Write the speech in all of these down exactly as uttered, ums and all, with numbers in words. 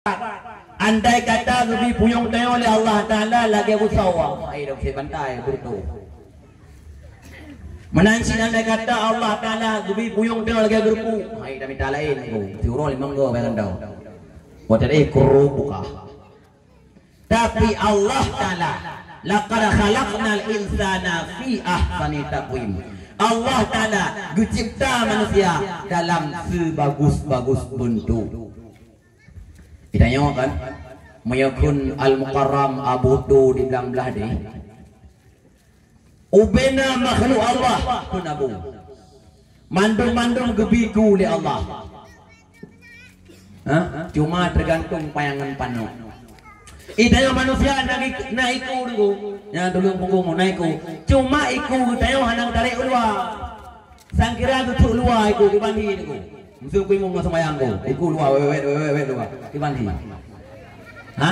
Andai kata geubri puyong tanyoe lé Allah Taala lagée busoe, hai dong si bantai beureutoh. Meunan cit andai kata Allah Taala geubri puyong tanyoe lagée geureupu, hai tamita laén ko, siuroe limong goe bayang dong. Watée eh kuru buka. Tapi Allah Taala, "Laqad khalaqnal insana fi ahsani taqwim." Allah Taala geucipta manusia dalam sebagus-bagus bentuk. Geutanyoe kan, meunyoe kheun Al-Mukarram Abu Tu di Blang Blahdeh, ubena makhluk Allah kheun Abu. Mandum-mandum geubi ku lé Allah. Ha? Cuma teugantung payangan panoe. Geutanyoe manusia na, na iku dulu. Nyang tuleueng punggung na iku. Cuma iku geutanyoe hana geutarek u luwa. Sangkira geutrok luwa iku kiban hi niku. Meuseu kuimeung ngon seumayang ku, iku luwa wewet wewet wewet luwa kiban hi. Ha?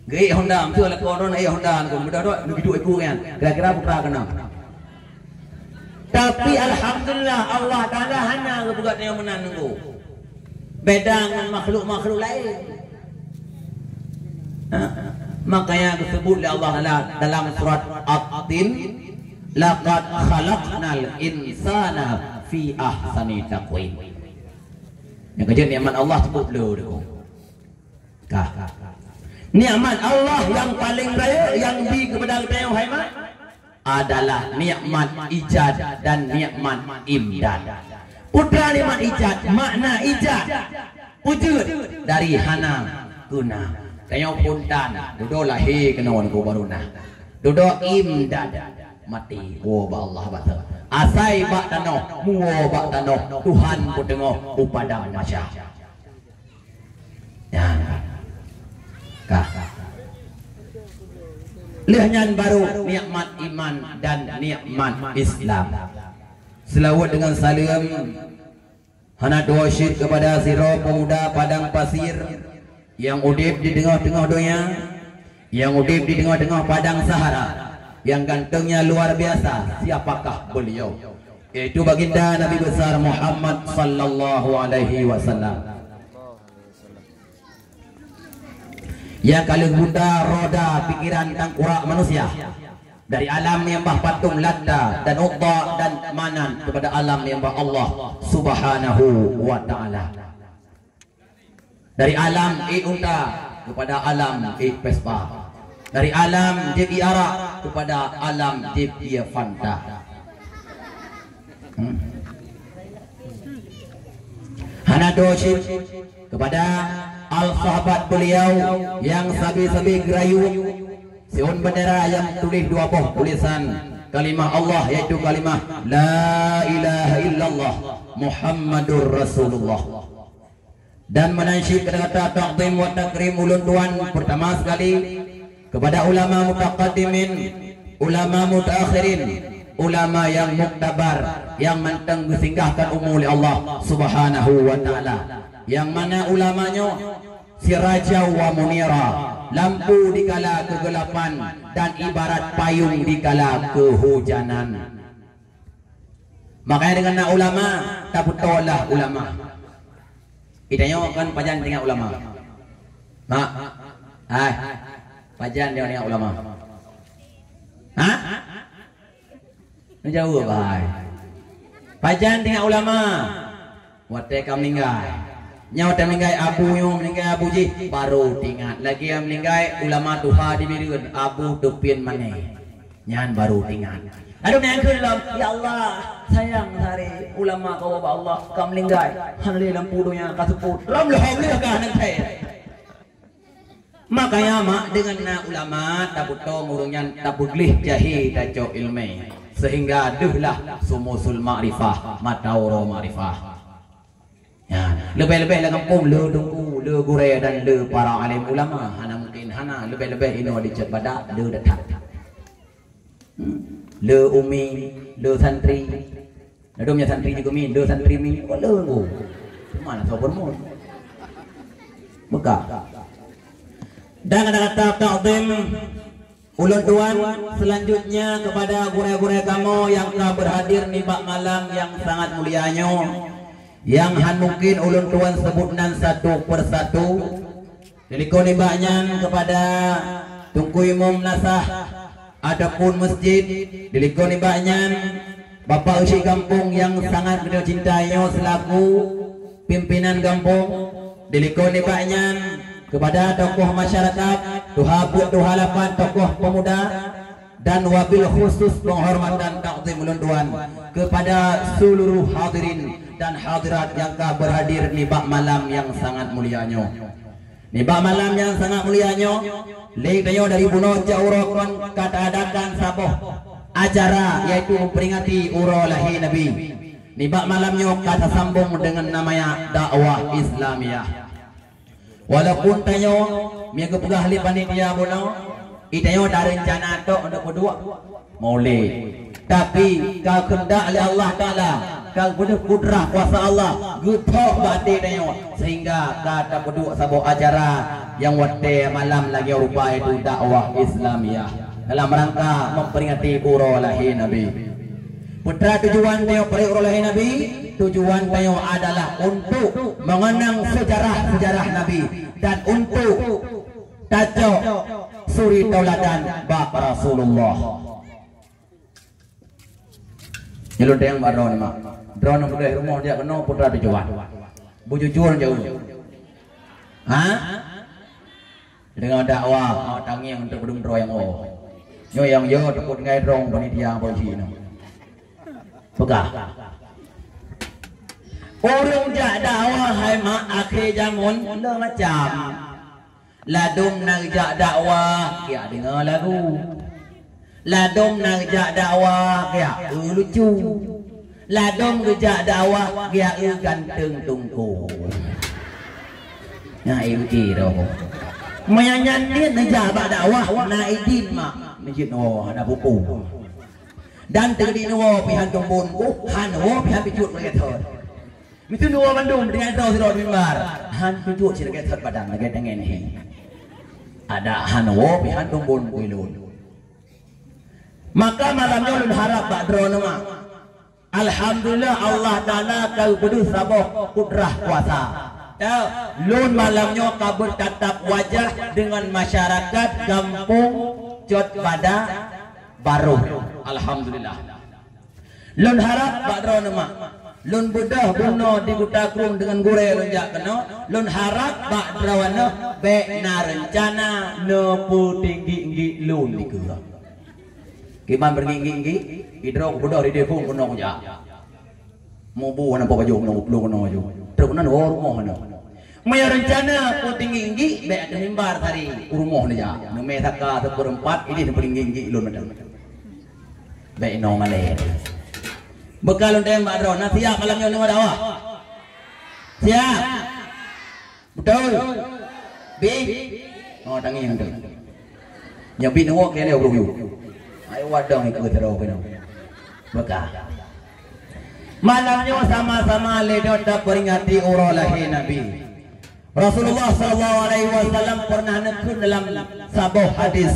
Geuék Honda, meuseu lakoe droe na ék Honda niku, mudah dok neubiduek iku nyan. Kira-kira putra keunoe. Tapi alhamdulillah Allah Taala hana geupeugah tanyoe meunan niku. Beda ngon makhluk-makhluk laén. Ha? Makanya disebut lé Allah Taala dalam surat At-Tin, "Laqad khalaqnal insana fi ahsani taqwim." Nyang keujeuet nikmat Allah cukup le deungoe. Ka. Nikmat Allah nyang paleng rayeuk nyang bi keupada geutanyoe hai mak, adalah nikmat ijad dan nikmat imdad. Peue teuma nikmat ijad, makna ijad, peujeuet dari hana keu na. Tanyoe phon tan, dudoe lahé keunoe niko baru na. Dudoe imdad, maté woe bak Allah bak teuh. Asai bak tanoh, muwoe bak tanoh, Tuhan peuteungoh u padang mahsyar. Nyan. Ka. Lheueh nyan baru nikmat iman dan nikmat Islam. Seulaweuet deungon saleuem hana tuwoe syedeuh keupada sidroe peumuda padang pasir nyang udeb di teungoh-teungoh donya, nyang udeb di teungoh-teungoh padang Sahara, nyang gantengnya luar biasa. Siapakah beliau? Yaitu Baginda Nabi Besar Muhammad sallallahu alaihi wasallam. Nyang ka lheueh buta roda pikiran tangkurak manusia, dari alam nyang bah patung Lata dan Uzza dan Manan keupada alam nyang bah Allah Subhanahu wa Ta'ala. Dari alam ék unta keupada alam ék Vespa. Dari alam jieb ié arak keupada alam jieb ié Fanta. Hmm. Hana dosyik keupada al-sahabat beliau nyang sabe-sabe geurayu siôn bendera nyang tuléh dua boh tulisan kalimah Allah, yaitu kalimah La ilaha illallah Muhammadur Rasulullah. Dan meunan cit kata-kata takzim wa takrim ulôn tuan pertama sekali kepada ulama mutaqaddimin, ulama mutaakhirin, ulama nyang muktabar, nyang mantong geusinggahkan umu lé Allah Subhanahu wa Ta'ala. Nyang mana ulama nyoe siraja wa munira, lampu dikala keugelapan dan ibarat payong dikala keuhujanan. Makanya deungon na ulama, tapeutoe lah ulama. Geutanyoe kon pajan teuingat ulama? Mak, hai, pajan teuingat ulama? Ha? Neujaweueb, hai. Pajan teuingat ulama? Watée ka meuninggai. Nyoe watée meuninggai abu nyoe, meuninggai abu jih, baru teuingat. Lagée meuninggai ulama tuha di Bireuen, Abu Teupian Mané. Nyan baru teuingat. Aduh, nyang keu lom, "Ya Allah, sayang sabe ulama kawak bak Allah, ka meuninggai. Hana lé lampu donya ka seupôt." Lom lom lé ka hana thèe. Makanya mak deungon na ulama tapeutoe ureuëng nyan tapeugleh jahé tacok iéleumé. Sehingga deuhlah sumusul makrifah, mata uroe makrifah. Nyan, leubeh-leubeh lam gampông le teungku, le gurée dan le para alim ulama, hana mungkin hana, leubeh-leubeh inoe di Cot Badak le that. Hmm. Le umi, le santri. Ladom nya santri juga mi, le santri mi, oh, le teungku. Mana soe pun mun. Meuka. Dan ada kata takzim ulôn tuan, selanjutnya kepada gurée-gurée kamoe nyang ka berhadir nibak malam nyang sangat mulia nyoe. nyang han mungkin ulôn tuan sebut nan satu persatu. Dilikot nibak nyan kepada Teungku Imum Nasah ataupun masjid, dilikot nibak nyan Bapak Usyik Gampông nyang sangat geutanyoe cintai nyoe selaku pimpinan gampông, dilikot nibak nyan kepada tokoh masyarakat, tuha peuet tuha lapan tokoh pemuda, dan wabil khusus penghormatan takzim ulôn tuan kepada seluruh hadirin dan hadirat nyang ka berhadir nibak malam nyang sangat mulia nyoe. Nibak malam nyang sangat mulia nyoe, lé tanyoe dari bunoe cok uroe kon ka taadakan saboh acara, yaitu memperingati uroe lahé Nabi. Nibak malam nyoe ka tasambong dengan namanya dakwah Islamiyah. Walaupun tanyoe meunyoe geupeugah lé panitia bunoe, i tanyoe dah rencana tok untuk peuduek Maulid. Tapi ka keundak lé Allah Taala, ka beudeuh kudrah kuasa Allah geupok bak até tanyoe sehingga ka tapeuduek saboh acara nyang watée malam lagée rupa itu dakwah Islamiyah dalam rangka memperingati uroe lahé Nabi. Peue teuma tujuan tanyoe peureuek uroe lahé Nabi? Tujuan tanyoe adalah untuk mengenang sejarah-sejarah Nabi dan untuk tacok suri tauladan bak Rasulullah. Nyoe lôn tanyong bak droeneuh mak. Droeneuh beudôh rumoh jak keunoe peue teuma tujuan? Beujujur jaweueb. Ha? Deungoe dakwah, awak tangieng untuk peudeueng droe nyang woe. Nyoe nyang yo teupot ngai droe panitia polisi nyoe. Peugah. Ureueng jak dakwah hai mak akhé jameun le macam. Ladôm na geujak dakwah, geujak deungoe lagu. Ladôm na geujak dakwah, geujak eu lucu. Ladôm geujak dakwah, geujak eu ganteng tungkô. Na ié roh. Meunyan nyan dit neujak bak dakwah, na idin mak. Meujeuet woe hana pupu. Dan teudin woe pih han tumbon ku, han woe pih han picut lagée thon. Miseue dua bandum dengan droe sidroe di mimbar. Han tujuek cit lagée that badan lagée tangen hi. Ada han woe pih han tumbon bui lôn. Maka malam nyoe lôn harap bak droeneuh mak. Alhamdulillah Allah Taala ka geupeudeuh saboh kudrah kuasa. Teu, lôn malam nyoe ka beutatap wajah dengan masyarakat gampông Cot Bada Baroh. Alhamdulillah. Lôn harap bak droeneuh mak, lôn beudôh bunoe di Kuta Krueng deungon gurée lôn jak keunoe, lôn harap bak droeneuh bék na reuncana neupeutinggi-inggi lôn dikeue. Kiban beungi-ngi-ngi, idroe kubeudôh di dephon keunoe kujak. Mubu hana po bajôh keunoe, plueng keunoe bajôh. Trok nan ho rumoh keunoe. Meunyoe reuncana peutinggi-inggi, bék ateueh mimbar tadi, u rumoh neujak. Neumé saka seupeurempat, ideh neupeutinggi-inggi lôn mantong. Bék inoe malée. Beukal lôn tém bak droe, na siap malam nyoe deungoe dakwah? Siap? Beutôi? Bi? Oh, tangieng tu. Nyoe bi neuwoe keu lhèe uroe. Ayo wadong ikeu sidroe keunoe. Beukal. Malam nyoe sama-sama lé droe tapeuringati uroe lahé Nabi. Rasulullah sallallahu alaihi wasallam pernah neukheun dalam saboh hadis,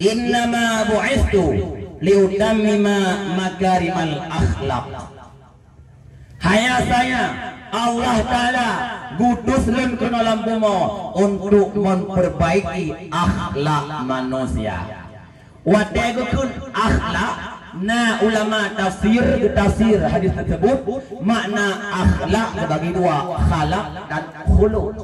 "Innama bu'istu liutammima makarimal akhlak." Hanya saya, Allah Taala, gutus lôn keunoe lam bumoe untuk memperbaiki akhlak manusia. Watée geukheun akhlak, na ulama tafsir geutafsir hadis teusebut, makna akhlak teubagi dua, khalak dan khuluq.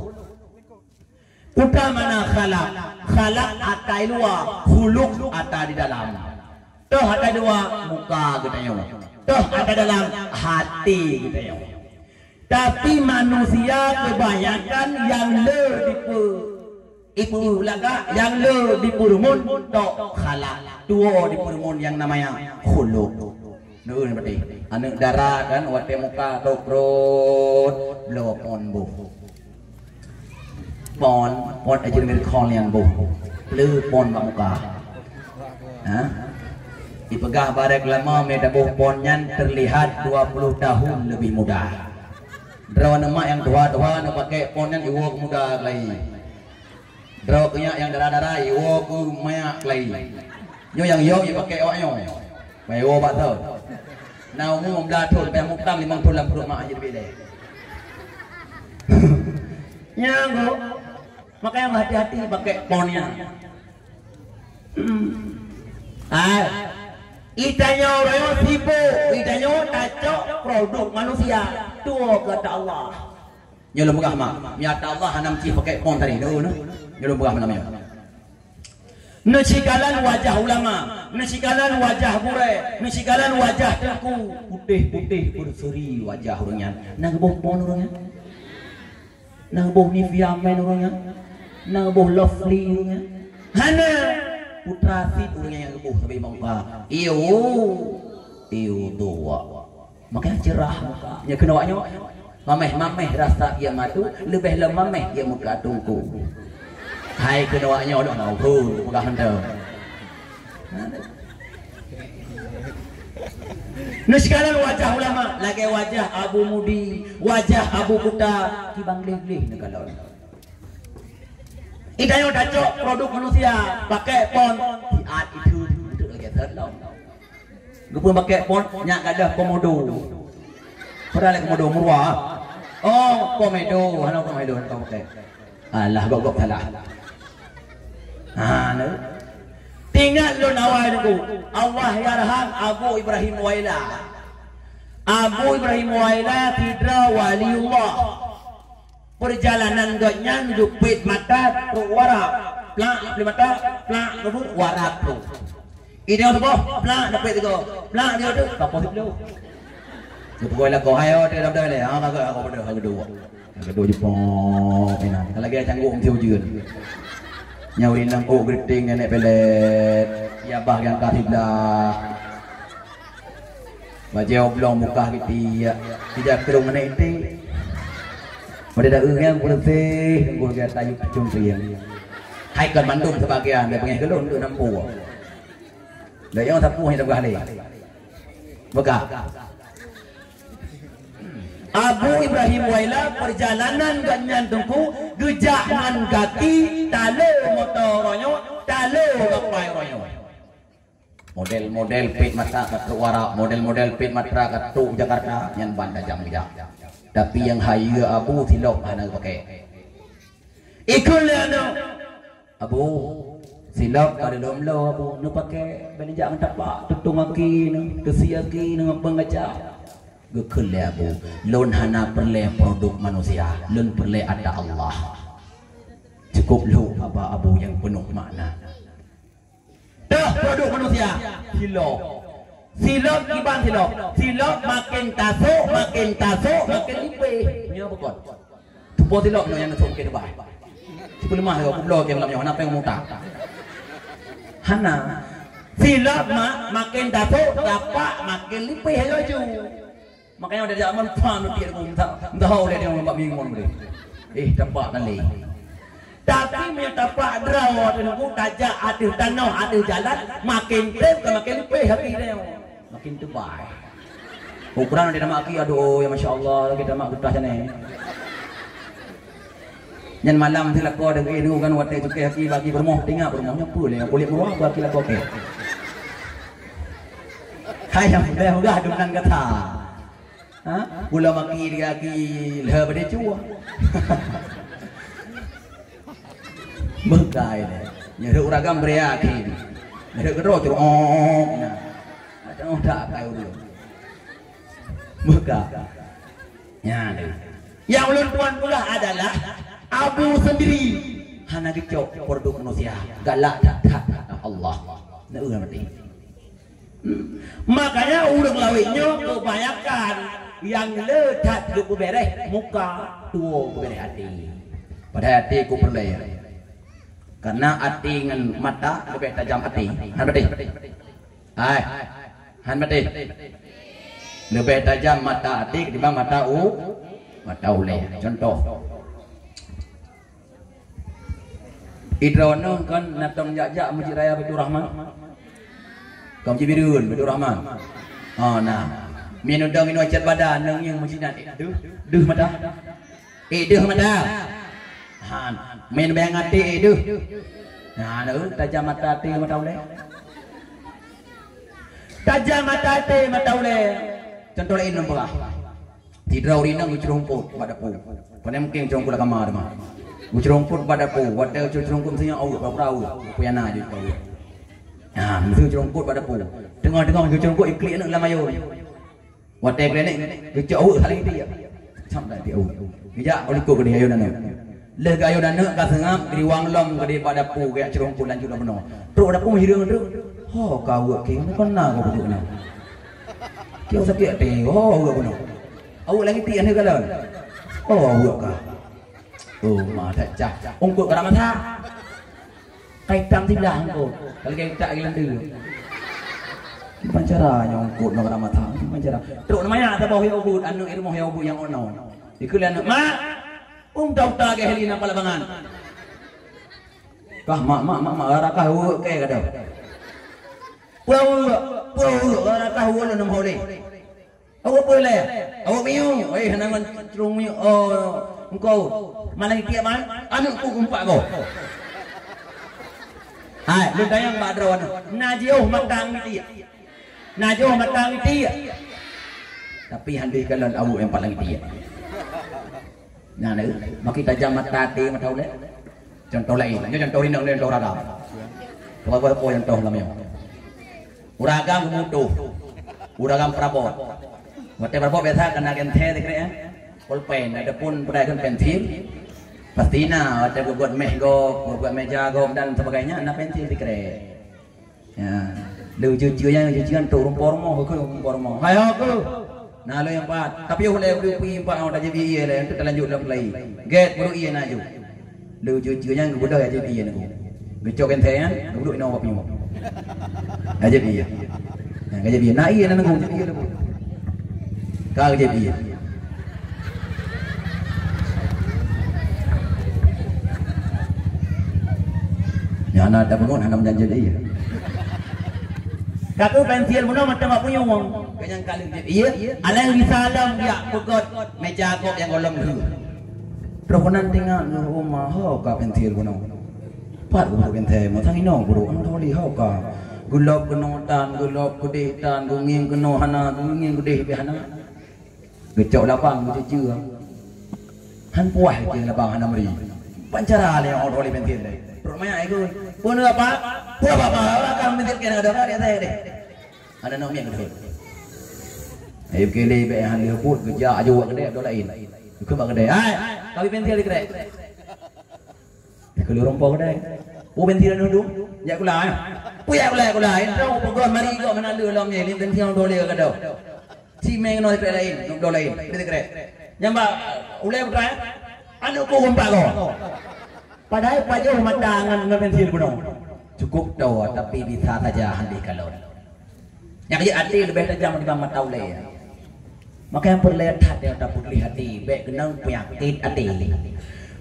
Peue makna khalak? Khalak ata di luwa, khuluq ata di dalam. Toh ata di luwa, muka geutanyoe. Toh ata dalam, hati geutanyoe. Tapi manusia kebanyakan nyang le dipeu-, ipeulagak, nyang le dipeurumun tok khalak, tuwo dipeurumun nyang namanya khuluq. Nurun berarti. Aneuk dara kan, watée muka tok rot, bloe pon boh. Pon, pon ajeuen mirkol nyang boh. Bleu pon bak muka. Ha? Ipeugah barek lama mé taboh pon nyan terlihat dua puluh tahun lebih muda. Droeneuh mak nyang tuha-tuha neupaké pon nyan iwoe muda lagi. Droe keu nyak nyang dara-dara iwoe keu manyak lagi. Nyoe nyang yom ipaké awak nyoe. Mai woe bak thon. Na umu blah thon, payah muktam limong thon lam pruet mak jih leubeh lé. Nyan go. Makanya hati-hati pakai pon nyan. Hmm. Hai. Itanyoe royong sibuk, itanyoe tacok produk manusia. Tuwo keu Allah. Nyoe lôn peugah mak, nyata Allah hana meucih pakai pon tadi. Nyoe, nyoe. Nyoe lôn peugah malam nyoe. Neusigalan wajah ulama, neusigalan wajah gurée, neusigalan wajah teungku. Putéh-putéh berseri wajah ureuëng nyan. Na geuboh pon ureuëng nyan? Na geuboh Nivea Men ureuëng nyan? Na geuboh Lovely ureuëng nyan? Hana! Putra sit ureuëng nyan nyang geuboh sabe muka. Iyo, iyo dua. Makanya cerah muka. Nya keunoe awak nyoe, mameh-mameh rasa ié madu, leubeh lom mameh ié muka teungku. Hai keunoe awak nyoe dok mau, hu, peugah mantong. Neusigalan wajah ulama, lagée wajah Abu Mudi, wajah Abu Kuta, kibang gleh-gleh neukalon. Itanyoe tacok produk manusia, pakai pon, siat itu, itu lagée that lom. Geupeumakai pon nyak gadoh komodo. Padahai lé komodo meuruah. Oh, komedo, hana komedo hana pakai. Alah, gok-gok salah. Ha, na. Tingat lôn awai nunggu. Allah yarham Abu Ibrahim Waila. Abu Ibrahim Waila sidroe waliullah. Peurjalanan gobnyan geupét mata trok warak. Plak, plak mata, plak, geupét warak trok. Idéh teuboh, plak, dapet tiga. Plak, dia tu, kapot siplôh. Geupeugoe lakoe, hai, oh, dia dah dah leh. Ha, maka aku pada, aku dua. Aku dua jepong, pina. Kalau lagi canggung mesti ujeuen. Nyawa inang kok geriting nenek pelet. Ya bah yang kasih dah. Bajée oblong mukah giti, ya. Tidak kerung nenek iti. Pada dah urang bersih, tunggu dia tajuk cungkring. Hai kan mandum sebagian, dia pengeh gelon tu nampu. Dah yang sapu hanya tengah leh. Beka. Abu Ibrahim Waila peurjalanan gobnyan teungku geujak ngon gaki talo moto uroe nyoe, talo gapai uroe nyoe. Model-model pet mata ka trok warak, model-model pet mata ka trok Jakarta, nyan ban tajam geujak. Tapi nyang hayeue Abu silop hana geupakai. Ikheun lé aneuk, "Abu, silop ka dilom-lom Abu, neupaké bèk neujak ngon tapak, tutong aki neu, teusie aki neu ngon peungaca." Geukheun lé Abu, "Lôn hana peureulèe produk manusia, lôn peureulèe ata Allah. Cukup lhok haba Abu nyang peunoh makna." Toh produk manusia, silop. Silop kiban silop. Silop makin tasok, makin tasok, makin lipéh. Nyoe bukon. Tupo silop nyoe nyang neusok mungken bah. Sipeuleumah lagèe kubloe kèe malam nyoe, hana péng muta. Hana. Silop ma-, makin tasok, tapak makin lipéh laju. Makanya udah zaman pan udah dia minta, minta hau dia dia bak bingung dia. Eh, tapak tali. Tapi meunyoe tapak droe teuh nunggu tajak ateueh tanoh, ateueh jalan, makin trép ka makin lipéh haki dia. Makin teubai. Ukuran dia nama aki, aduh, ya masya Allah, lagi tamak getah sana. Nyan malam si lakoe deungoe kan watèe cukai haki bagi peurumoh, teuingat peurumoh nyan peue lé, kulét meuruah bagi lakoe kèe. Hai nyang peugah dum nan gata. Ha? Pula maki dia aki lha pada cua. Bengkai lé. Nyeruk uragam beria aki. Nyeruk kedua curok. Nah. Ada otak kai urang. Maka, nyan deh. Nyang ulôn tuan peugah adalah Abu sendiri hana geucok produk manusia, galak that-that Allah. Neu mati. Hmm. Makanya ureueng lawét nyoe kebanyakan nyang le that geupeubéréh muka, tuwo geupeubéréh até. Padahai até ku peureulèe. Karena até ngon mata leubeh tajam até. Hana beutôi? Hai. Han maté. Leubeh tajam mata até ketimbang mata u-, mata ulèe. Contoh. Idroeneuh kan na tom jak-jak Masjid Raya Baiturrahman. Ka Masjid Bireuen Baiturrahman. Ha, na. Min udang inoe chat badan, nang nyang masjid nyan. Deuh, deuh mata. Eh, deuh mata. Han, main bayang até, eh, deuh. Nah, na, tajam mata até mata ulèe. Tajam mata até mata ulèe. Contoh laén lôn peugah. Sidroe ureueng inong geucurongkot bak dapu. Pane mungken geucurongkot lam kama teuma. Geucurongkot bak dapu, watèe geucurongkot meusinya aweuek, pura-pura aweuek. Peue nyang na jeuet keu aweuek. Nah, meusinya geucurongkot bak dapu. Teungoh-teungoh geucurongkot, iklik aneuk lam ayo. Watèe iklik aneuk, geucok aweuek saléng tiek. Cam dak tiek aweuek. Geujak u likot keudéh ayôn aneuk. Lheueh geuyayôn aneuk ka seungab, geuriwang lom keudéh bak dapu, geujak curongkot lanjut lam bunoe. Trok dapu meuhireuen trok. Ho ka aweuek kèe, kon na gob duek nyoe. Kèe sakét até, ho aweuek bunoe. Aweuek lagèe tiek aneuk kalon. Oh, aweuek ka. Oh, ma that cah. Eungkôt ka rab masak. Kai tam siblah eungkôt. Ka lagèe tak lagèe lande. Kiban cara nyoe eungkôt nyoe ka rab masak. Kiban cara. Trok na manyak saboh yôh buet, aneuk i rumoh yôh buet nyang ono. Dikheun lé aneuk, "Mak, uem uta-uta gèh li na palabangan." Kah mak, mak, mak, mak, rara kah aweuek kèe ka deuh. Peue aweuek, peue aweuek, rara kah aweuek lôn nam ho lé. Aweuek peue lé? Aweuek miyueb. Eh, hana ngon crueng miyueb. Oh, eungkôt. Malah tiek man, aneuk ku geumpak gob. Hai, lôn tanyong bak droeneuh. Na jiôh mata ngon tiek. Na jiôh mata ngon tiek. Tapi han deuh kalon aweuek nyang paléng tiek. Nyan, eh, makin tajam mata até mata ulèe. Contoh laén, nyoe contoh rinong, contoh ureueng agam. Coba buat apa contoh lam nyoe? Ureueng agam geumutoh. Ureueng agam perabot. Watèe perabot biasa keunan gènthèe sikrek, eh. Pulpen, adapun peudai kheun pensil. Pasti na, watèe geubuet méh gob, geubuet meja gob dan sebagainya, na pensil sikrek. Ya. Lé cucu nyan, cucu nyan trok rumpok rumoh, keu rumpok rumoh. Hai ho keu. Na lôn nyang pat. Tapi ulèe bri pi empat orang tajak ié lé, untuk terlanjut dalam kelai. Gèt bulu ié na ju. Lé cucu nyan geubeudôh ya jép ié nangku. Geucok gènthèe nyan, geubeudôh inoe bak pinyueng. Ya jép ié. Ya, geucok ié. Na ié na nangku, jép ié nangku. Ka geucok ié. Nyang na tapeungon hana meujanji ié. Ka keu pensil bunoe mantong bak punyueng. Keu nyang ka lheueh jép ié, aléng risalah jak peugöt meja gob nyang gohlom lheueh. Trok keunan teuingat guru uma, ho ka pensil bunoe. Pat guru pensil, meusan inoe guru, an tholi ho ka. Geulop keunoe tan, geulop keudeh tan, geungieng keunoe hana, geungieng keudeh pih hana. Geucok labang geucucue. Han puas geucok labang hana meuri. Ban cara lé orang oleh pensil lé. Perut manyak ikut. Pun apa? Pun apa? Orang kan pensil kena ada kan dia saya deh. Ada nak miak betul. Ayo kele be han dia pun geuja aju wak kedai betul lain. Ikut bak kedai. Hai, kami pensil di kedai. Keu lôn rumpok deh. Oh, pensil anu tu. Jak kula, eh. Pu jak kula, jak kula. Entar peugah mari kok mana lu lom ni, ni pensil tu dia kata. Si meng no pek lain, dua lain. Dia kira. Nyang ba ulai putra, eh. Anu ku umpak ko. Padahal pajoh mata ngan, ngan pensil bunoe. Cukup tawa, tapi bisa saja handi kalon. Nyang jeuet até leubeh tajam nibak mata ulèe. Maka nyang peureulèe that nyang tapeugléh até, bèk keunong peunyakét até.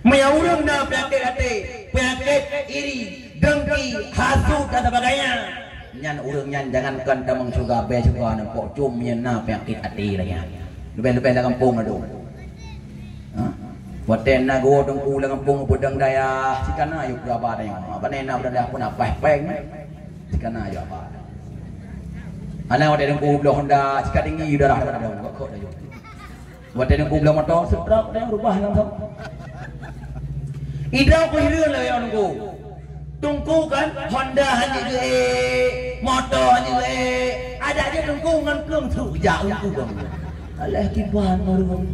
Meunyoe ureueng na peunyakét até, peunyakét iri, dengki, hasut dan sebagainya, nyan ureueng nyan jangankan tamong syeuruga, bèe syeuruga neupok com nyan na peunyakét até lagèe nyan. Leubeh-leubeh lam gampông ladôm. Ha? Watèe na geuwoe teungku lam gampông peudong dayah, sikana yôh keu aba tanyoe. Aba na peudong dayah pun apai pèng. Sikana yôh aba. Hana watèe teungku bloe Honda, sika tinggi darah daripada daun, gok-gok laju. Watèe teungku bloe moto, seutrak deh rubah langsung. Idroe ku hireuen lagèe teungku. Teungku kan, Honda hana jeuet, moto hana jeuet. Adak jih teungku ngon keueng truk jak teungku dong. Alah kiban ureueng.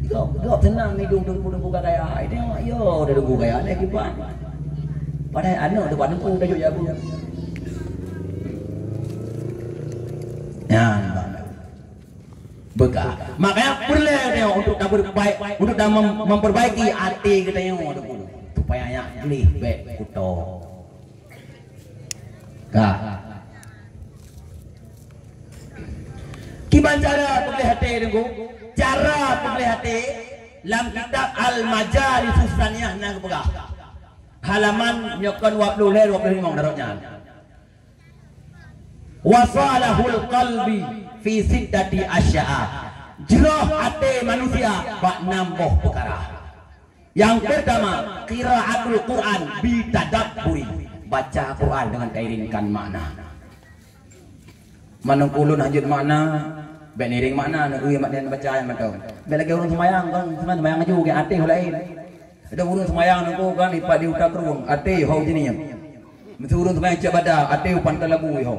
Gop, gop seunang idong teungku, teungku ka kaya. Ai tengok, yo, dah teungku kaya, alah kiban. Padahai aneuk teumpat teungku tajok jak bu. Nyan, Bang. Beugah. Makanya peureulèe tengok untuk taperbaik, untuk ta mem-, memperbaiki até geutanyoe teungku. Supaya nyak gleh bèk kuto. Ka. Kiban cara peugleh até teungku? Cara peugleh até lam kitab Al-Majalisus Saniyah na geupeugah. Halaman nyoe kon dua puluh lhèe, dua puluh limong darat nyan. Wa salahul qalbi fi sittati asya'a. Jroh até manusia bak nam boh peukara. Yang pertama, qiraatul Quran bitadabburi. Baca Quran dengan kairingkan makna. Meunyoe ulôn hanjeuet makna, Bèk ngiréng makna, neueu makna baca nyan mantong. Bèk lagèe ureueng seumayang, kan, seumayang aju, geuh até ho laén. Ada ureueng seumayang nangku kan, ipat di utak rueng, até ho jih nyan. Meuseu ureueng seumayang cit bada, até u pantai labu ho.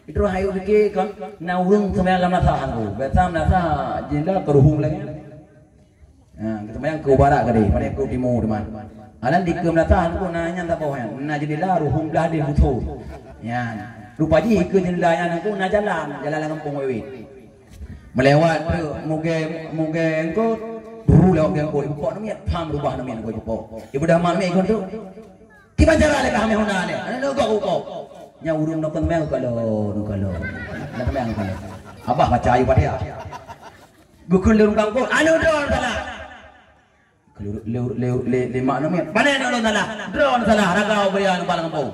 Itu hai pike kan, na ureueng seumayang lam meunasah nangku. Biasa meunasah jih lah keuruhung lagèe nyan. Ha, geuseumayang keu barat keudeh, padahai keu timu teuma. Alan dikeue meunasah nangku na nyan saboh nyan. Na jeundela ruhung blah deh butôi. Nyan. Rupa jih ikeue jeundela nyan nangku na jalan, jalan lam gampông wèt-wèt. Meulewat treuk mugèe, mugèe eungkôt, bru lewat mugèe eungkôt, ipupok namiet, pham rubah namiet nangku ipupok. Ibeudôh mak miet nangku tu. Kiban cara lé ka hamé huna lé. Aneuk gok gok. Nyang ureueng nokon meng kalo, nokon kalo. Nokon meng kalo. Abah baca ayat Fatihah. Geukheun lé ureueng kampung, "Aneuk droe salah." Lé, lé, lé, lé, lé mak namiet. "Pane aneuk lôn salah?" "Droe salah, ragau bria neuba lam kampung.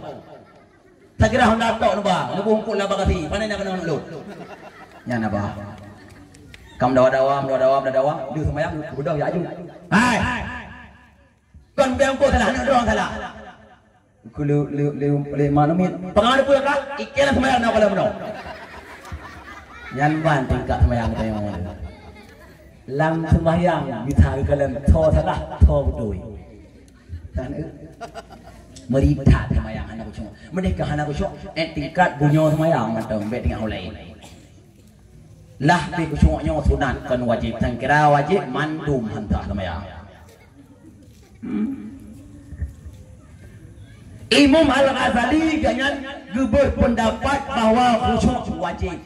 Takira honda tok neuba, neuba eungkôt lam bagasi. Pane na keuneuk aneuk lôn?" Nyan abah. Kam dawa-dawa, dawa-dawa, dawa-dawa. Lheuh seumayang, beudôh jak aju. Hai! Kon bèk eungkôt salah, aneuk droe salah. Keu lé, lé, lé, lé mak namiet. Peugah peue ka? Ikeu lam seumayang na kalon meunoe. Nyan ban tingkat seumayang tanyoe. Lam seumayang bisa geukalon tho salah, tho beutôi. Kan, eh? Meuri that seumayang hana khusyuk. Meudeh ka hana khusyuk, eh, tingkat bunoe seumayang mantong, bèk tingkat ho laén. Lah pih khusyuk nyoe sunat kon wajéb, sangkira wajéb mandum han sah seumayang. Hmm. Imam Al-Ghazali gobnyan geubeuet peundapat bahwa khusyuk wajéb.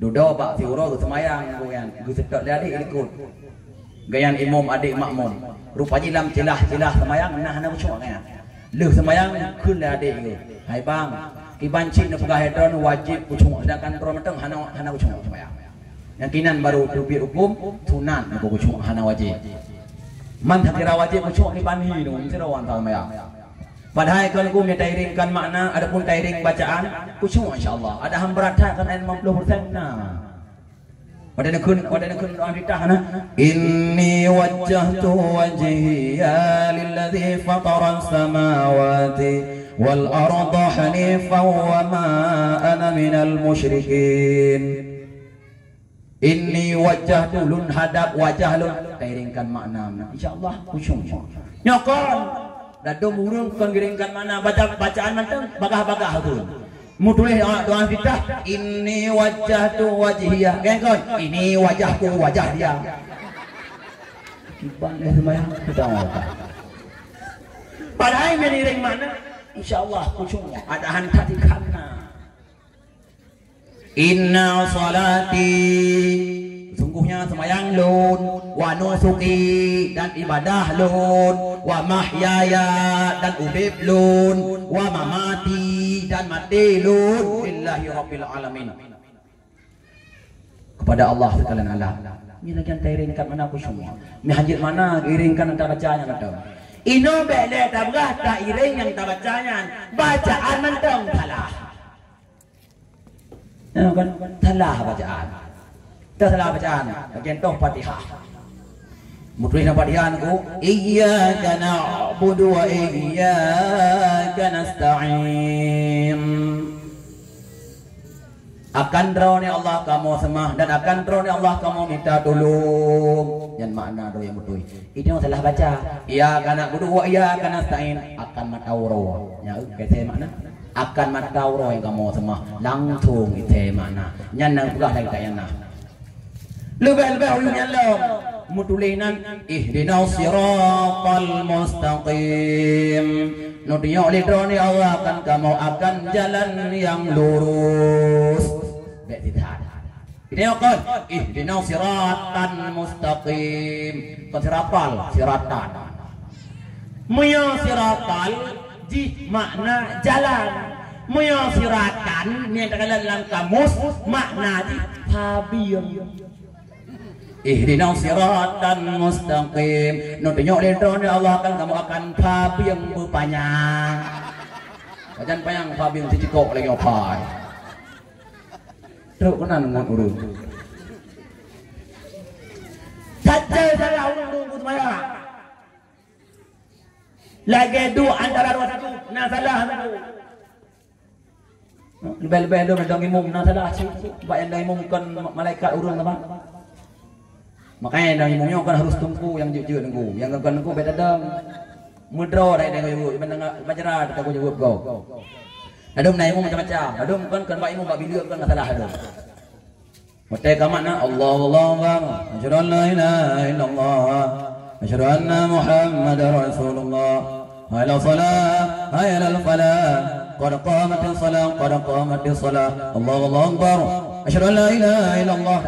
Dudoe bak siuroe geuseumayang gobnyan, geuseutôt lé adék likot. Gobnyan imum, adék makmum. Rupa jih lam silah-silah seumayang na hana khusyuk gobnyan. Lheueh seumayang kheun lé adék geuh, "Hai bang, kiban cit neupeugah lé droeneuh wajéb khusyuk, seudangkan droe mantong hana, hana khusyuk seumayang." Nyang kinan baru teubiet hukôm sunat khusyuk, hana wajéb. Man takira wajéb khusyuk kiban hi nyoe, meusidroe wan seumayang. Padahai kon hukôm nyang tairingkan makna, adapun tairing bacaan, khusyuk insya Allah. Ada ham brat that kan limong puluh persen na. Watèe neukheun, watèe neukheun doa iftitah na, "Inni wajjahtu wajhiya lilladzi fataras samawati wal arda hanifan wa ma ana minal musyrikin." "Inni wajjahtu," lôn hadap wajah lôn, tairingkan makna. Insya Allah khusyuk. Nyoe kon, dadum ureueng kon giringkan makna, baca bacaan mantong bagah-bagah tu. Meutuléh doa, doa iftitah, "Inni wajjahtu wajhiya." Kan kon, "Ini wajahku, wajah dia." Kiban lé seumayang, kita ngapa? Padahai meungiring makna, insya Allah khusyuk. Ada han that ikan na. "Inna salati," sungguhnya seumayang lôn, "wa nusuki," dan ibadah lôn, "wa mahyaya," dan udép lôn, "wa mamati," dan maté lôn, "lillahi rabbil alamin," kepada Allah sekalian alam. Nyan lagèe tairingkan makna khusyuk. Nyan hanjeuet makna geuiringkan nyang tabaca nyan mantong. Inoe bèk lé tapeugah tairing nyang tabaca nyan, bacaan mantong salah. Ya kan? Salah bacaan. Teusalah bacaan. Contoh Fatihah. Meutuléh lam Fatihah nangku, "Iyyaka na'budu wa iyyaka nasta'in." Akan Droeneuh Allah kamoe seumah dan akan Droeneuh Allah kamoe mita tulông. Nyan makna droe nyang beutôi. Itu nyang salah baca. "Iyyaka na'budu wa iyyaka nasta'in." Akan mata uroe. Nyan, eh, keu makna. Akan mata uroe kamoe seumah, langsong ite makna. Nyan na peugah lagèe nyan na. Leubeh-leubeh ulôn nyan lom meutuléh nan, "Ihdinas siratal mustaqim." Neutunyok lé Droeneuh ya Allah akan kamoe akan jalan nyang lurus. Bèk sisat. Ini kon, "Ihdinas siratal mustaqim." Kon siratal, siratan. Meunyoe siratal jih makna jalan. Meunyoe siratan, nyang takalon lam kamus, makna jih pabieng. "Ihdinas siratal mustaqim." Neutunyok lé Droeneuh ya Allah akan kamoe akan pabieng beupanyang. Pajan panyang pabieng sicikok lagèe opai. Trok keunan ngon ureueng. Saja salah ureueng seumayang. Lagèe duek antara dua satu, na salah satu. Leubeh-leubeh lôn dong imum na salah cit. Bak nyang dong imum kon malaikat ureueng teuma. Makanya dong imum nyoe kon harus teungku nyang jeuet-jeuet teungku. Nyang kon teungku beda dong. Meudroe dah dong jaweueb, iban bajra teuka jaweueb gob. Ladôm na imum macam-macam. Ladôm kon, kon bak imum, bak bileuk kon masalah ladôm. Watèe ka mat na, Allahu Akbar, asyhadu an la ilaha illallah, asyhadu anna Muhammadar Rasulullah. Hayya 'alas shalah, hayya 'alal falah. Qad qamatis shalah, qad qamatis shalah. Allahu Akbar. Asyhadu an la ilaha illallah.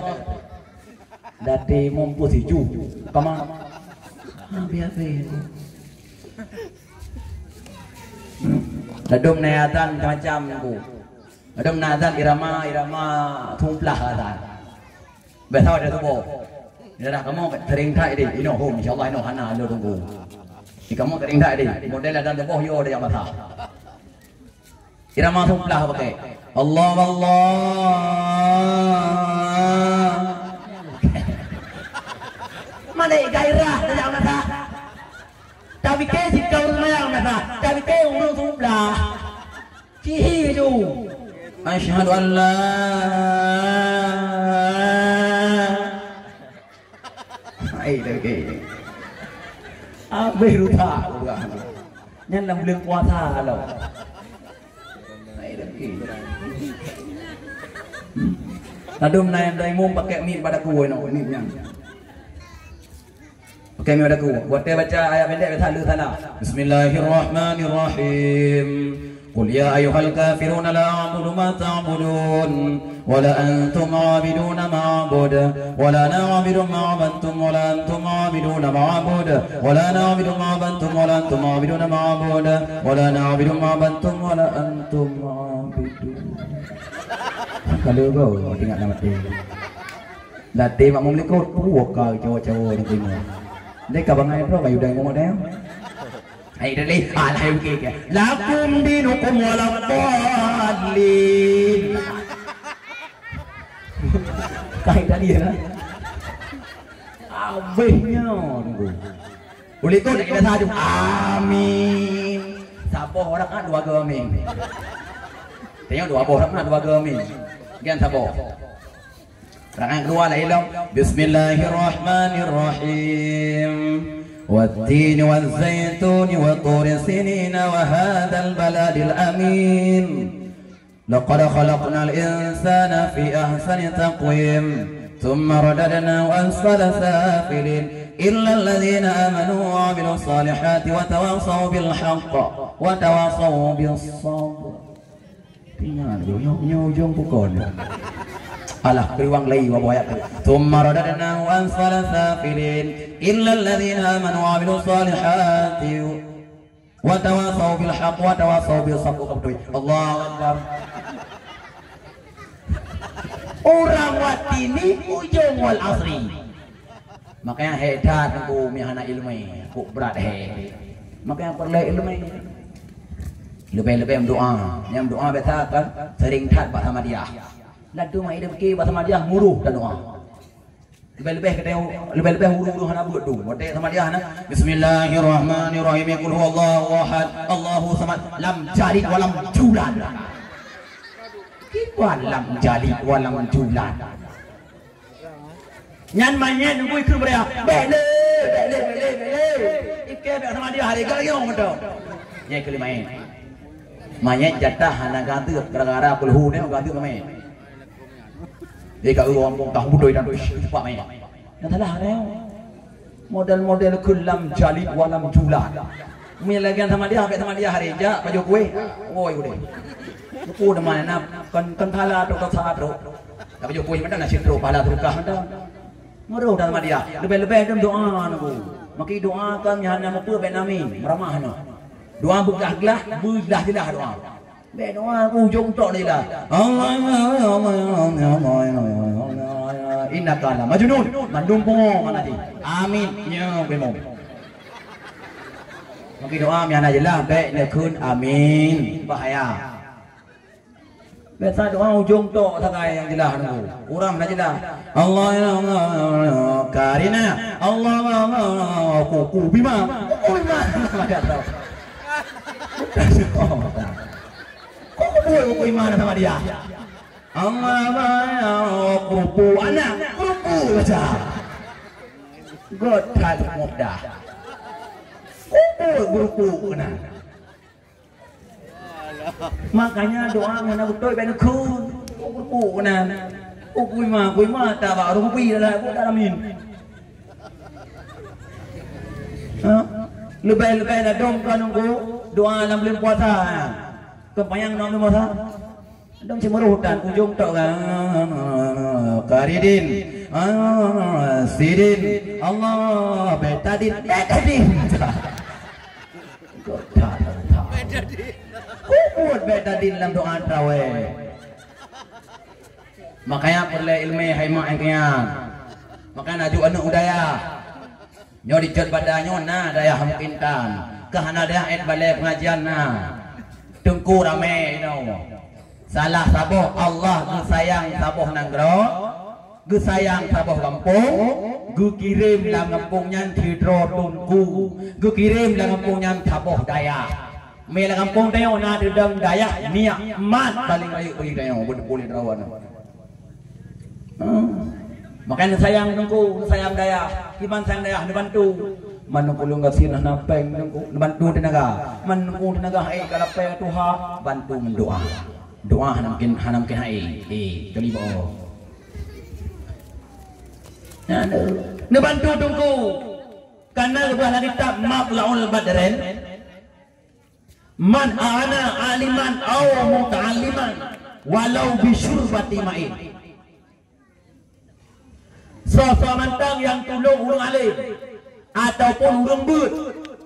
Dati mumpus iju. Kama? Habis-habis. Ladôm na azan macam-macam, Bu. Ladôm na azan irama, irama sumplah azan. Biasa ada suboh. Daerah kamoe sering that deh. Inoe hom, insya Allah inoe hana lôn tunggu. Di kamoe sering that deh. Model ada suboh yo ada nyang basah. Irama sumplah pakai. Allah, Allah. Mana gairah ada nyang basah? Tapi ke sikau ureueng nyang basah. Tapi ke ureueng sumplah. Cihi ju. Asyhadu an la. Hai lagi. Habis rusak ureueng. Nyan lam buleuen puasa lo. Hai lagi. Ladôm na nyang imum pakai mic bak daku inoe, mic nyan. Oke, mi pada ku. Watèe baca ayat pendek biasa le salah. Bismillahirrahmanirrahim. Qul ya ayyuhal kafiruna la a'budu ma ta'budun, wa la antum 'abiduna ma a'bud, wa la na'budu ma 'abadtum, wa la antum 'abiduna ma a'bud, wa la na'budu ma 'abadtum, wa la antum 'abiduna ma a'bud, wa la na'budu ma 'abadtum, wa la antum 'abidun. Kalau kau ingat nama dia. Latih makmum likot, puwoe ka cawa-cawa di timur. Deka bangai droe kayu dai momot dai. Hai dalih, ah, lahai bukit ke. Lakum dinukum waladdallin. Kai tadi ya. Habisnya tunggu. Ulikot kita satu. Amin. Saboh orang kan dua ga amin. Tengok dua boh orang kan dua ga amin. Gian saboh. Rakaat kedua lah ilong. Bismillahirrahmanirrahim. Wattini wazzaituni wa turi sinina wa hadzal baladil amin. Laqad khalaqnal insana fi ahsani taqwim. Tsumma radadnahu asfala safilin. Illal ladzina amanu wa 'amilus salihati wa tawasaw bil haqqi wa tawasaw bis sabr. Ingat tu, nyoe, nyoe ujong pukon. Alah, keuliwang lagi, wa buaya tu. Tsumma radadnahu asfala safilin, illal ladzina amanu wa 'amilus salihati, wa tawasaw bil haqqi, wa tawasaw bis sabr. Betul. Allahu Akbar. Urang watini ujong wal asri. Makanya hebat teungku meuhana ileumèe, kok brat he. Makanya peureulèe ileumèe. Leubeh-leubeh meudoa. Nyang meudoa biasa kan sering that bak Samadiyah. Laju mak idéh pike bak Samadiyah muruh dan doa. Leubeh-leubeh kata leubeh-leubeh ureueng-ureueng hana buet tu. Watèe Samadiyah na. Bismillahirrahmanirrahim. Qul huwallahu ahad. Allahu samad. Lam yalid wa lam yulad. Kiban lam yalid wa lam yulad. Nyan manyét nunggu ikeu beuraya. Bèk lé, bèk lé, bèk lé, bèk lé. Ikeu bèk Samadiyah hari gayong beutôi. Nyang keulimai. Manyét jatah hana gateuk gara-gara peuleuhu nyan gateuk manyét. Jadi ka ureueng kampung tah budoi dan cepat manyét. Nyan salah nyan. Model-model keu lam yalid wa lam yulad. Meunyo lagèe Samadiyah, bèk Samadiyah hari jak pajoh kueh. Woi udeh. Lupa nama na kon kon phala tu, kon saat tu. Tapi jokowi mantong nasib trok pahala sedekah mantong. Meurôh dan Samadiyah. Leubeh-leubeh dum doa nunggu. Maki doa kan nyan nyang meupeu bèk nami, meuramah nyoe. Doa beuglah-glah, beuglah-glah doa. Bèk doa ujong tok lila. Allah, Allah, Allah, Allah, Allah, Allah, Allah, innaka la majnun. Mandum pungo mana di. Amin. Nyoe beumo. Maki doa mi hana jeulaih bèk neukheun amin. Bahaya. Biasa doa ujong tok sagai nyang jeulaih nunggu. Urang hana jeulaih. Allah, ya Allah, ya Allah, karina. Allah, Allah, Allah, kuku bima. Kuku bima. Kuku Buku iman sama dia. Amma ma ya kupu anak kupu baca. Got that mudah. Kupu kupu kena. Makanya doa ngana beutôi bak neukheun. Kupu kena. Kuima kuima tak bak rupi dah lah buat amin. Ha? Lebai-lebai ladom ka nunggu doa lam bulan puasa. Keumpanyang nang masa. Dong cemuru dan ujung tok kan. Karidin. Ah, sidin. Allah, betadin. Betadin. Kok tak, tak. Kubur betadin dalam doa tarawih. Makanya perlu ilmu hai mak hai kian. Makanya aju aneuk u dayah. Nyoe di Cot Bada nyoe na dayah mungkin tan. Keu hana dayah ék balée pengajian na. Teungku ramé inoe. Salah saboh Allah geusayang saboh nanggroe, geusayang saboh gampông, geukirém lam gampông nyan sidroe teungku, geukirém lam gampông nyan saboh dayah. Mé lam gampông tanyoe na teudong dayah Miak Mat paléng rayeuk bagi tanyoe, beutôi lé droe nyoe. Makanya sayang teungku, sayang dayah, kiban sayang dayah neubantu. Man teungku lôn gasien hana péng teungku, neubantu teunaga. Man teungku teunaga hai ka lapée tuha, bantu meudoa. Doa hana mungkin, hana mungkin hai. Eh, kali ba. Neubantu teungku. Karena geupeugah lam kitab Matla'ul Badrin, "Man a'ana aliman aw muta'alliman walau bi syurbati ma'in." Soe-soe mantong nyang tulông ureuëng além ataupun ureuëng beuet,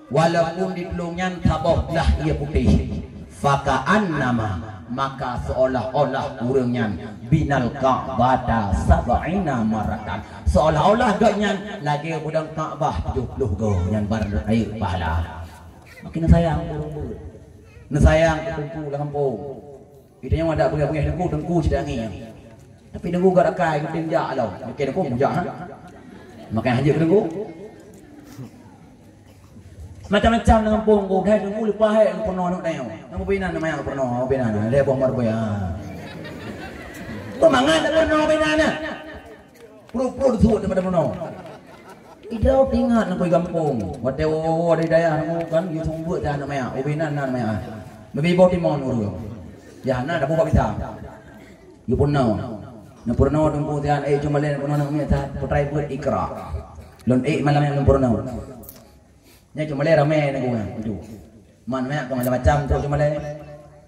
walaupun ditulông nyan saboh blah ié putéh, faka'annama, maka seolah-olah ureuëng nyan binal Ka'bata sab'ina maratan, seolah-olah gobnyan lagée beudong Ka'bah tujoh ploh goe nyan bareukayeuk pahala. Makin sayang ureuëng beuet. Neusayang keu teungku lam gampông. Geutanyoe adak beungéh-beungéh teungku, teungku cit angén. Tapi teungku gak rakai geutem jak lom. Mungkin teungku mujak ha. Makai hajat teungku. Macam-macam lam gampông ku, hai teungku leupah hai peunoh aneuk tanyoe. Nama bina nama yang peunoh, bina na, lé boh marbée ha. Kok mangat tak peunoh bina na? Pruet-pruet suet daripada meunoe. Idroe teuingat nakui gampông. Watée woe-woe di dayah nyoe kan, yue seumeubeuet dan aneuk maya, ubé nan nan maya. Meubi boh timon ureuëng. Ya na dapur bak bisa. Yue peunoh. Neupeunoh teungku tian, eh cuma lé peunoh aneuk maya that, putrai beuet ikra. Lôn ék malam nyan neupeunoh. Nyan cuma lé ramé nanggroe nyan, tu. Man nyan ka macam-macam trok cuma lé.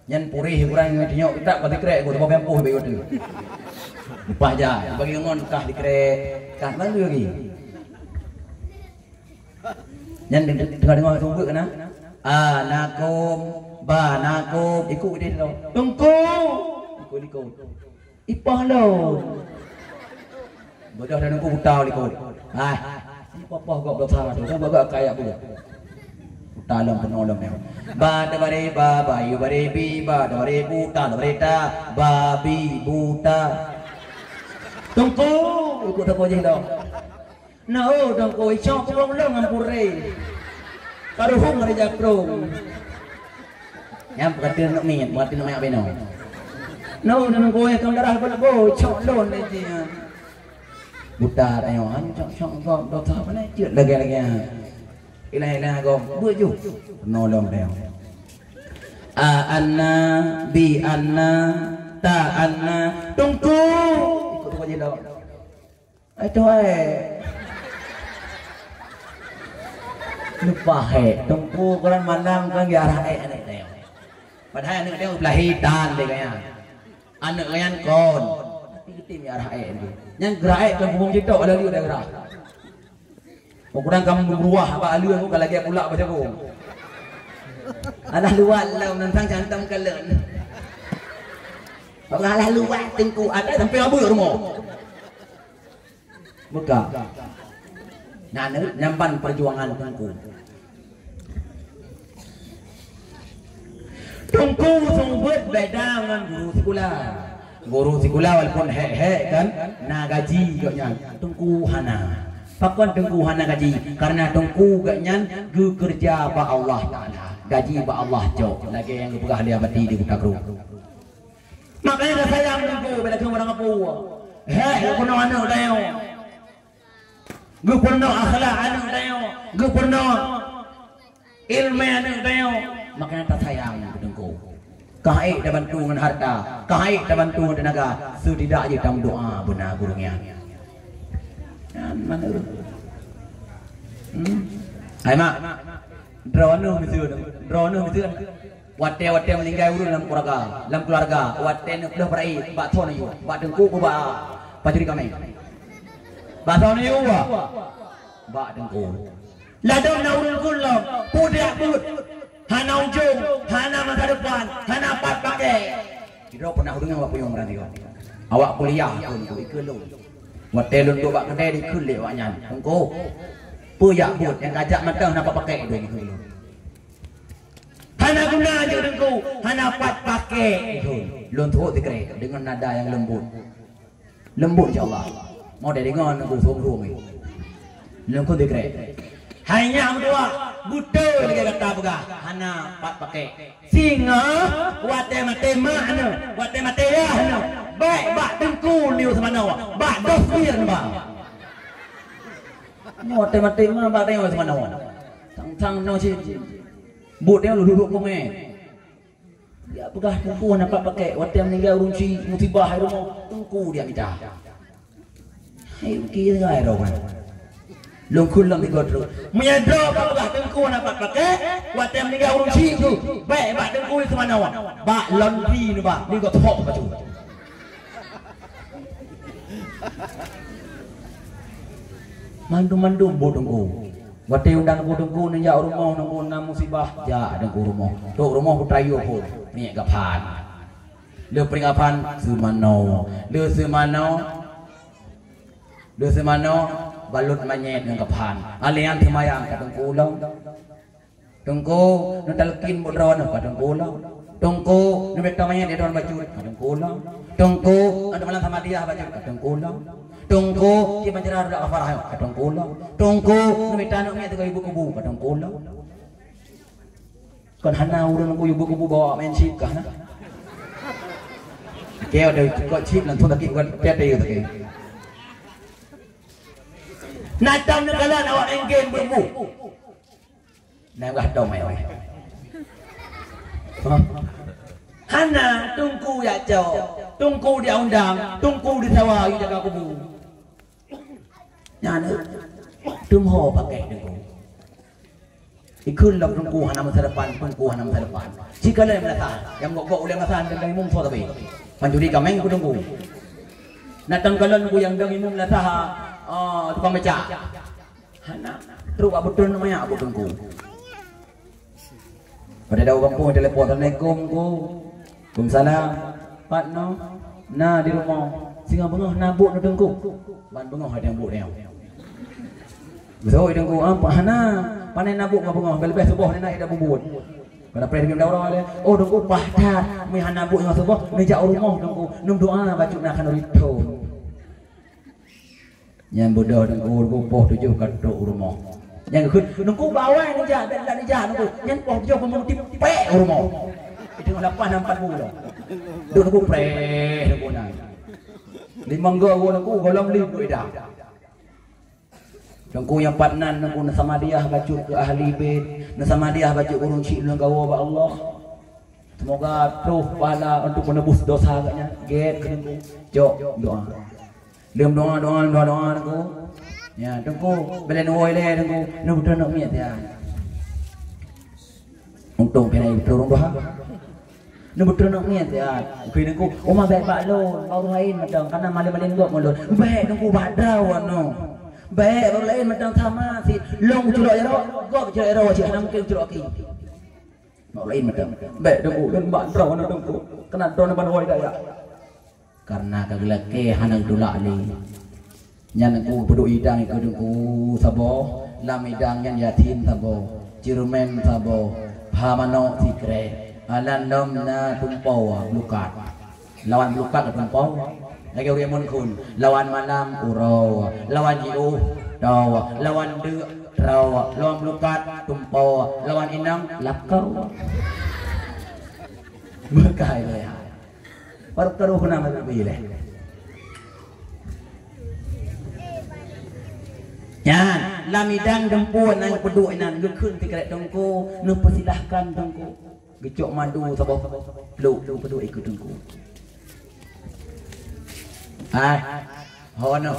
Nyan puréh kurang ngon tinyok kitab ka sikrek ku teumpat pempuh beu tu. Lepas ja, bagi ngon kah sikrek, kah malu lagi. Nyan tengah-tengah sumbeuk kena. Anakum, banakum, ikut dia tu. Tungku. Ikut-ikut. Ipah lôn. Bodoh dan aku buta likot. Hai. Apa-apa gok dosa tu. Dah bagak kayak budak. Buta lom penolong dia. Ba da ba re ba, ba yu ba re bi, ba da ba re bu, ta da ba re ta, babi buta. Tungku, ikut aku je dong. Nah, oh, dong koi cok pulong long ngan puré. Karuhung ada jakrong. Nyang peukata nak mit, peukata nak mayak beno. No, dong koi kang darah bela bo, cok lon ni dia. Buta tayo, han cok cok gom, dosa mana cek lagi-lagi. Ilah-ilah gom, buat ju. Nolong dia. A anna, bi anna, ta anna, tungku. Ikut tu je dong. Ai tu hai. Lupa hai, teungku ukuran mandang kan ya arah eh aneuk dia. Padahal aneuk dia belahi tan dia kaya. Aneuk layan kon. Tapi geutim ya arah eh tu. Nyang gerak eh kan bubung jitok ada liu dah gerak. Ukuran kamu beruah apa alu aku kalau lagi aku lak baca aku. Alah luar lau nantang cantam kalen. Alah luar tengku ada sampai abu rumah. Buka. Nah, ni nyampan perjuangan teungku. Teungku seumeubeuet beda ngon guru sikula. Guru sikula walaupun hék-hék kan, na gaji gobnyan. Teungku hana. Pakon teungku hana gaji? Karena teungku gobnyan geukeureuja bak Allah Taala. Gaji bak Allah cok. Lagée nyang geupeugah lé Abati di Kuta Kru. Makanya sayang Teungku bila keu orang apa. Heh, geupeureunoe aneuk tanyoe. Geupeureunoe akhlak aneuk tanyoe. Geupeureunoe ilmu aneuk tanyoe. Makanya tasayang keu Teungku. Ka hek tabantu ngon harta, ka hek tabantu ngon teunaga, setidak jih tameudoa beuna gurée nyan. Nyan manö. Hmm. Hai mak. Droeneuh miseue, droeneuh miseue. Watée-watée meuninggai ureuëng lam keuluwarga, lam keuluwarga, watée neuploh peurai, bak soe neuyue, bak Teungku peue bak pancuri kaméng? Bak soe neuyue? Bak Teungku. Ladôm na ureuëng kheun lom, peue jak buet, hana ujong, hana masa depan, hana pat pakai. Sidroe pernah ureuëng nyang bak puyong meunan nyoe. Awak kuliah pun ku ikeu lôn. Watée lôn duek bak keudée dikheun lé awak nyan, "Teungku, peue jak buet nyang kajak mantong hana pat pakai lôn ikeu lôn." Hana guna jeuet Teungku, hana pat pakai lôn. Lôn tuwot sikrek deungon nada nyang leumbot. Leumbot insya Allah. Mau deh deungon Teungku suông-suông ni. Lôn kheun sikrek. Hai nyak meutuah, beutôi lagée gata peugah, hana pat pakai. Singoh watée maté mak nyoe, watée maté yah nyoe, bék bak Teungku neuyue seumanoe, bak dosbin bah. Nyoe watée maté mak bak tanyoe seumanoe. Sang-sang nyoe cit. Buet nyoe duek-duek pungai. Dia peugah Teungku hana pat pakai, watée meuninggai ureuëng cit musibah hai rumoh, Teungku dia mita. Hai ruki hai roh kan. Lôn kheun lom sigoe treuk. Meunyoe droe ka peugah Teungku hana pat pakai, watée meuninggai ureuëng cit tu, bék bak Teungku seumanoe, bak laundry neuba, di gothok baju. Mandum-mandum buet Teungku. Watée undang Teungku, Teungku neujak u rumoh, Teungku na musibah, jak Teungku u rumoh. Trok u rumoh peue teuyue phon, peuet gaphan. Le peuet gaphan seumanoe. Le seumanoe. Le seumanoe balot manyét ngon gaphan. Alèh nyan seumayang ka Teungku lom. Teungku, neutalkin buet droeneuh ka Teungku lom. Teungku, neumita manyét di droeneuh bacut ka Teungku lom. Teungku, neumalam samadiah bacut ka Teungku lom. Teungku, ci pancara dak kafarah ka Teungku lom. Teungku, neumita aneuk miet sigoe yue buet kubu ka Teungku lom. Kon hana ureuëng Teungku yue buet kubu bawa main chip kah na? Oke, ada kok chip langsung sakit bukan tiada ya sakit. Natang neukalon awak main game berbu. Nah, gah dong ai. Hah? Hana Teungku jak cok, Teungku diundang, Teungku disawa, jaga kubu. Nyan, eh, teumho pakai Teungku. Ikheun lom Teungku hana masa depan, Teungku hana masa depan. Sikalon meulasah, nyang gok-gok ulèe masa dan imum soe tapi. Pancuri kaméng ku Teungku. Natang kalon ku nyang dong imum lasah, ah, tukang becak. Hana. Trok bak beutôi neu maya bak Teungku. Pada dawa gampông telepon, "Assalamualaikum, Teungku." "Waalaikumsalam." "Pat nyoe?" "Na di rumoh." "Singoh beungoh na buet neu Teungku?" "Ban beungoh ada buet nyoe." "Beutôi Teungku, apa hana?" "Pane na buet ngon beungoh, leubeh suboh ni na ida bubuet." Pada preh dawa le, "Oh Teungku, paih that, mi hana buet ngon suboh, mi jak u rumoh Teungku, neumeudoa bacut na khanuri thon." Nyan beudôh Teungku, Teungku poh tujoh ka trok u rumoh. Nyan geukheun, "Teungku, bawai neujak, bèk lam neujak Teungku." Nyan poh tujoh peumeuti pèk u rumoh. Teungoh lapan na empat bulan. Duek Teungku preh Teungku nyan. Limong go Teungku golom lé buet dah. Teungku nyang pat nan Teungku neusamadiah bacut keu ahli bait, neusamadiah bacut ureueng chik lôn gawoe bak Allah. Semoga troh pahala untuk menebus dosa agaknya. Gét keu Teungku. Cok doa. Lom doa, doa, doa, doa Teungku. Ya, Teungku, bèk lé neuwoe lé Teungku, neubeutôi neuk miet ya. Untông keunan beutôi ureueng tuha. Neubeutôi neuk miet ya. Keu Teungku, uma bèk bak lôn, bak ureueng laén mantong, kana malém-malém gob ngon lôn. Bèk Teungku bak droe nyoe. Bèk bak ureueng laén mantong sama sit. Lôn kucurok jaroe, gob kucurok jaroe cit, hana mungken kucurok aki. Bak laén mantong. Bèk Teungku, lôn bak droe nyoe Teungku. Keunan droe nyoe ban woe daya. Kareuna ka geulakèe hana geutulak lé. Nyan Teungku peuduek idang keu Teungku saboh, lam idang nyan yasin saboh, ceureumen saboh, pha manok sikrek, alan lom na tumpoe blukat. Lawan blukat ka tumpoe. Lagèe ureueng mon khun, lawan malam uroe, lawan jiôh toe, lawan deuk troe, lawan blukat tumpoe, lawan inong lakoe. Beukai lé hai. Baru taruh na meubi lé. Nyan, lam idang Teungku nyang peuduek inan geukheun sigaret Teungku, neupeusilahkan Teungku. Geucok madu saboh pluk peuduek ikeue Teungku. Hai, ho noh.